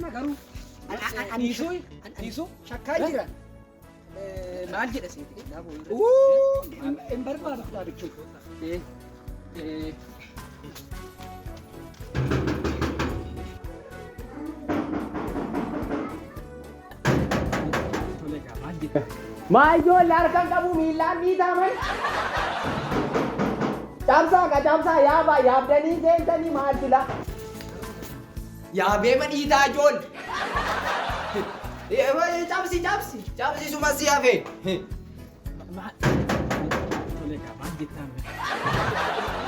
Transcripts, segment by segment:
Amma garuu Dhiisuu dhiisuu shakkaa jira. Maal jedha seeti? Hin barbaadu kitaabichuu. Maa ijoollee harkaan qabu miillaan dhiitaman. Cabsaa ka cabsaa yaabaa yaabdanii seentanii maal fila? Yaabee ma dhiitaa ijoolle. Cabsi cabsi cabsi suma si hafe.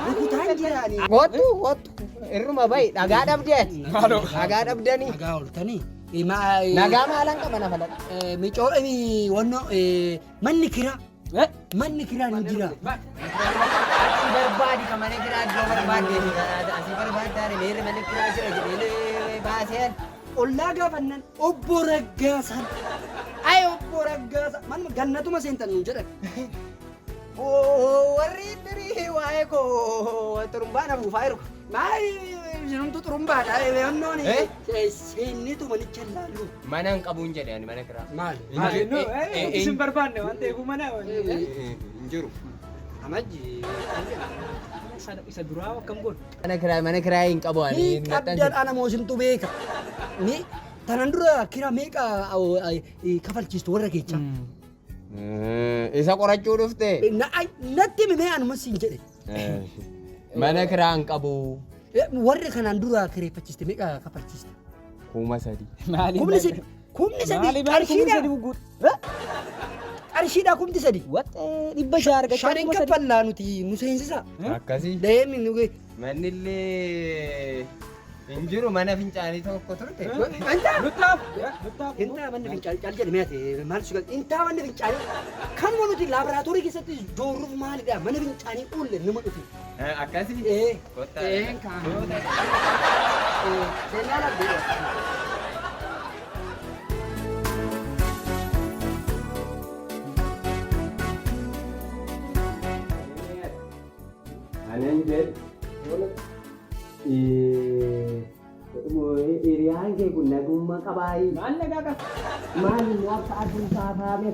Rukutaan jiraani. Kottu kottu irruma bahi dhagaa dhabdee ati. Dhagaa dhabdanii. Nagaa ooltanii. Nagaa maalan qaba nafa laqa. Micoo wannoo manni kiraa. Manni kiraa ni jira. Asii barbaadi ka mana kiraa iddoo barbaadde asii barbaaddaare meerre mana kiraa jira jedhee baaseen. Ollaa gaafannan obbo Raggaasaan. Ay obbo Raggaasaan. Manuma gannatuma seentan nuun jedhan. Warri durii waa'ee koo xurumbaa na buufaa jiru. Maali isinumtu xurumbaadha. Wannoon Eh? seennitu manicha laallu. Mana hin qabuun jedhe ani mana kiraa. Maali? Isin barbaanne waan ta'eef mana Hin jiru. Amajji. isa duraa akkam godhu. Mana kiraa mana kiraa hin qabu ani. Ni qabdan ana moosintu beeka. Ni tanan dura kira meeqa kafalchiistu warra keessa. Isa qorachuu dhufte. Natti himi anuma siin jedhe. Mana kiraa hin qabu. Warri kanaan dura kireeffachiiste meeqa kafalchiiste? 3000. Kumni sadi. Kumni sadi qarshiidha. Qarshiidha kumni sadi. Waxee 600 argachaa Shaniin kaffallaa nuti nu seensisa. Akkasii. Deemi nu Manni illee hin jiru mana fincaanii tokko turte. Intaa Nuttaaf nuttaaf. intaa manni fincaanii caal jedhame ati maal si galcha intaa manni fincaanii kanuma nuti laaboraatoorii keessatti joorruuf maalidha mana fincaanii oolle nama dhufe. Akkasii. Ee Kottaa. Een kaan. seenaa labbee. Anan jedhu hiriyaan kee kun nagummaa qabaayi. Maal nagaa qaba? Maal inni akka aduun saafaame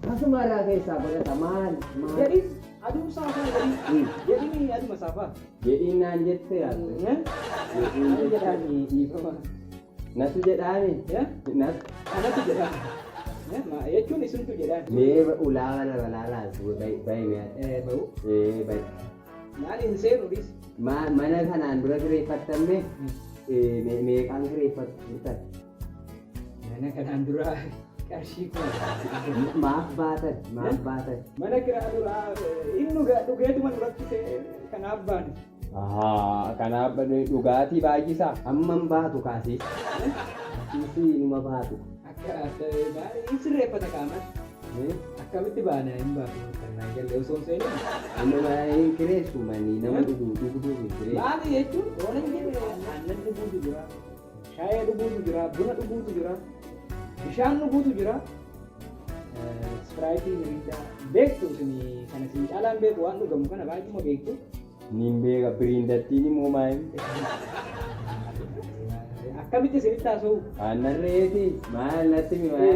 kasuma irraa keessaa godhata maal maal. Jedhin aduu saafaa jedhin. Jedhin aduma saafaa. Jedhiin naan jette yaatte. Jedhiin Maal jette. jedhaani dhiifama. Natu jedhaami. Natu. Anatu jedhaan. Jechuun isintu jedhaan. Mee ulaa mana balaalaas bahi mi'a. Bahu. Ee bahi. Maal hin seenu dhis. Mana kanaan dura kireeffattanne meeqaan kireeffattan? Mana kanaan dura qarshii kuma. Maaf baatan? Maaf baatan? Mana kiraa duraa inni dhugeetuma nu rakkise kanaaf baane. Ahaa, kanaaf dhugaatii baay'isaa. Hammam baatu kaasee? Asiisii inuma baatu. Akka hin sirreeffata qaaman. Akkamitti baana hin baatu kan galle osoo hin seenin. Inuma hin kireessu manni nama dhugu dhuguu hin kireessu. Maali jechuun oolan jedhe aannan dhuguutu jira, shaayee dhuguutu jira, buna dhuguutu jira, bishaan dhuguutu jira. Ispiraayitii miriindaa beektu isin kana isin caalaan beeku waan dhugamu kana baay'uma beektu. Niin beeka biriindattiin immoo maal? Akkamitti isinitti haasa'u? Aannan re'eeti maal natti himi maal?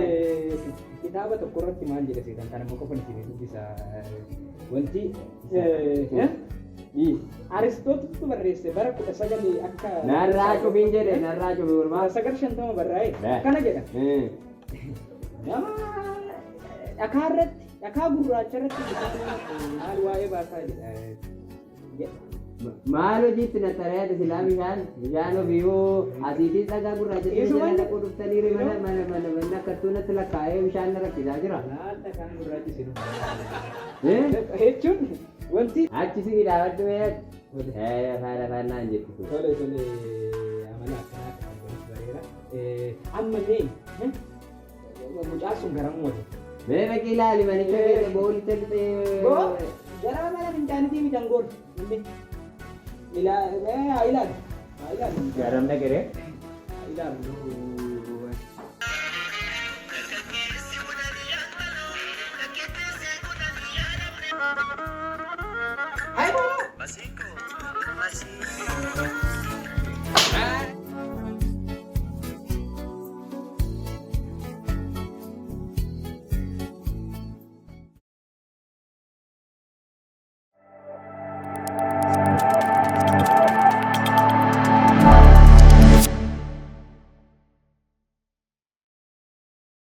Kitaaba tokko irratti maal jedha seetan kana immoo qofan isin dubbisa. Wanti Dhiis. Aristootiltu barreesse bara 19 akka Narraa cufiin jedhe narraa cufi gurmaa. 1950 barraa'e akkana jedha. Nama dhakaa irratti dhakaa gurraacha irratti bishaan maal waa'ee baasaa jedha. Maal hojiitti na taree ati silaa bishaan bishaan ofiiyuu asiitiin dhagaa gurraacha jala naquu dhuftanii mana mana mana mana akkattuu natti lakkaa'ee bishaan na rakkisaa jira. Maal dhakaan gurraachi sinu? Jechuun wanti. Achi si dhaabadhu mee afaan afaan naan jettu. Tole tole amala akkanaa akka qabdanis bareera. Amma mee mucaan sun garam wali? Mee dhaqii ilaali manicha keessa boolicha lixee. Boo gara mana fincaanitii mitan gool inni. Haa ilaalu. Haa ilaalu. Garam dhaqee. Haa ilaalu. Hai bola.